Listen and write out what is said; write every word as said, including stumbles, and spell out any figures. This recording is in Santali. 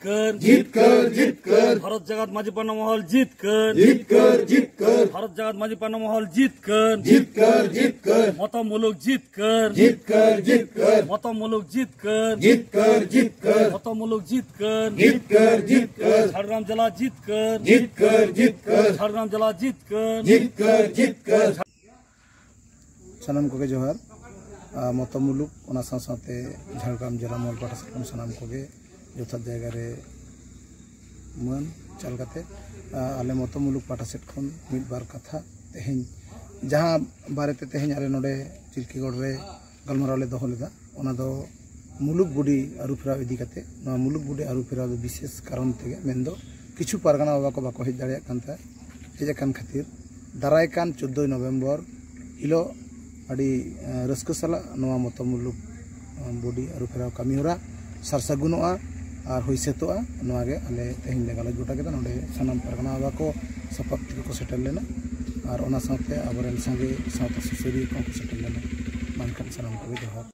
ᱠᱟᱨ ᱡᱤᱛᱠᱟᱨ ᱡᱤᱛᱠᱟᱨ ᱵᱷᱟᱨᱚᱛ ᱡᱟᱠᱟᱛ ᱢᱟᱹᱡᱷᱤ ᱯᱟᱱᱟ ᱢᱚᱦᱚᱞ ᱡᱤᱛᱠᱟᱨ ᱡᱤᱛᱠᱟᱨ ᱡᱤᱛᱠᱟᱨ ᱵᱷᱟᱨᱚᱛ ᱡᱟᱠᱟᱛ ᱢᱟᱹᱡᱷᱤ ᱯᱟᱱᱟ ᱢᱚᱦᱚᱞ ᱡᱤᱛᱠᱟᱨ ᱡᱤᱛᱠᱟᱨ ᱡᱤᱛᱠᱟᱨ ᱢᱚᱛᱚ ᱢᱩᱞᱩᱠ ᱡᱤᱛᱠᱟᱨ ᱡᱤᱛᱠᱟᱨ ᱡᱤᱛᱠᱟᱨ ᱢᱚᱛᱚ ᱢᱩᱞᱩᱠ ᱡᱤᱛᱠᱟᱨ ᱡᱤᱛᱠᱟᱨ ᱡᱤᱛᱠᱟᱨ ᱢᱚᱛᱚ ᱢᱩᱞᱩᱠ ᱡᱤᱛᱠᱟᱨ ᱡᱤᱛᱠᱟᱨ ᱡᱤᱛᱠᱟᱨ ᱡᱷᱟᱲᱜᱨᱟᱢ ᱡᱮᱞᱟ ᱡᱤᱛᱠᱟᱨ ᱡᱤᱛᱠᱟᱨ ᱡᱤᱛᱠᱟᱨ ᱡᱷᱟᱲᱜᱨᱟᱢ ᱡᱮᱞᱟ ᱡᱤᱛᱠᱟᱨ ᱡᱤᱛᱠᱟᱨ ᱡᱤᱛᱠᱟᱨ ᱥᱟᱱᱟᱢ ᱠᱚᱜᱮ ᱡᱚᱦᱟᱨ᱾ ᱟᱨ ᱢᱚᱛᱚ ᱢᱩᱞᱩᱠ, ᱚᱱᱟ ᱥᱟᱶ ᱥᱟᱶᱛᱮ ᱡᱷᱟᱲᱜᱨᱟᱢ ᱡᱮᱞᱟ ᱢᱚᱦᱚᱞ ᱯᱟᱦᱴᱟ ᱥᱮᱫ ᱠᱷᱚᱱ ᱥᱟᱱᱟᱢ ᱠᱚᱜᱮ ᱡᱚᱛᱷᱟᱛ ᱡᱟᱭᱜᱟ ᱨᱮ ᱢᱟᱹᱱ ᱪᱟᱞ ᱠᱟᱛᱮ, ᱟᱨ ᱟᱞᱮ ᱢᱚᱛᱚ ᱢᱩᱞᱩᱠ ᱯᱟᱦᱴᱟ ᱥᱮᱫ ᱠᱷᱚᱱ ᱢᱤᱫ ᱵᱟᱨ ᱠᱟᱛᱷᱟ ᱛᱮᱦᱮᱧ ᱡᱟᱦᱟᱸ ᱵᱟᱨᱮᱛᱮ ᱛᱮᱦᱮᱧ ᱟᱞᱮ ᱱᱚᱰᱮ ᱪᱤᱞᱠᱤᱜᱚᱲ ᱨᱮ ᱜᱟᱞᱢᱟᱨᱟᱣ ᱞᱮ ᱫᱚᱦᱚ ᱞᱮᱫᱟ, ᱚᱱᱟ ᱫᱚ ᱢᱩᱞᱩᱠ ᱵᱚᱰᱤ ᱟᱹᱨᱩ ᱯᱷᱮᱨᱟᱣ ᱤᱫᱤ ᱠᱟᱛᱮ᱾ ᱱᱚᱣᱟ ᱢᱩᱞᱩᱠ ᱵᱚᱰᱤ ᱟᱹᱨᱩ ᱯᱷᱮᱨᱟᱣ ᱫᱚ ᱵᱤᱥᱮᱥ ᱠᱟᱨᱚᱱ ᱛᱮᱜᱮ, ᱢᱮᱱᱫᱚ ᱠᱤᱪᱷᱩ ᱯᱟᱨᱜᱟᱱᱟ ᱵᱟᱵᱟ ᱠᱚ ᱵᱟᱠᱚ ᱦᱮᱡ ᱫᱟᱲᱮᱭᱟᱜ ᱠᱟᱱ ᱛᱟᱦᱮᱸᱫ, ᱦᱮᱡ ᱟᱠᱟᱱ ᱠᱷᱟᱹᱛᱤᱨ ᱫᱟᱨᱟᱭ ᱠᱟᱱ ᱪᱳᱫᱽᱫᱳᱭ ᱱᱚᱵᱷᱮᱢᱵᱚᱨ ᱦᱤᱞᱳᱜ ᱟᱹᱰᱤ, ᱮ, ᱨᱟᱹᱥᱠᱟᱹ ᱥᱟᱞᱟᱜ ᱱᱚᱣᱟ ᱢᱚᱛᱚ ᱢᱩᱞᱩᱠ, ᱮ, ᱵᱚᱰᱤ ᱟᱹᱨᱩ ᱯᱷᱮᱨᱟᱣ ᱠᱟᱹᱢᱤ ᱦᱚᱨᱟ ᱥᱟᱨ ᱥᱟᱹᱜᱩᱱᱚᱜᱼᱟ ᱟᱨ ᱦᱩᱭ ᱥᱟᱹᱛᱚᱜᱼᱟ᱾ ᱱᱚᱣᱟ ᱜᱮ ᱟᱞᱮ ᱛᱮᱦᱮᱧ ᱞᱮ ᱜᱟᱞᱚᱪ ᱜᱚᱴᱟ ᱠᱮᱫᱟ᱾ ᱱᱚᱰᱮ ᱥᱟᱱᱟᱢ ᱯᱟᱨᱜᱟᱱᱟ ᱵᱟᱵᱟ ᱠᱚ ᱥᱟᱯᱟᱵ ᱛᱮᱜᱮ ᱠᱚ ᱥᱮᱴᱮᱨ ᱞᱮᱱᱟ ᱟᱨ ᱚᱱᱟ ᱥᱟᱶᱛᱮ ᱟᱵᱚᱨᱮᱱ ᱥᱟᱸᱜᱮ ᱥᱟᱶᱛᱟ ᱥᱩᱥᱟᱹᱨᱤᱭᱟᱹ ᱠᱚᱦᱚᱸ ᱠᱚ ᱥᱮᱴᱮᱨ ᱞᱮᱱᱟ᱾ ᱢᱟ ᱮᱱᱠᱷᱟᱱ ᱥᱟᱱᱟᱢ ᱠᱚᱜᱮ ᱡᱚᱦᱟᱨ᱾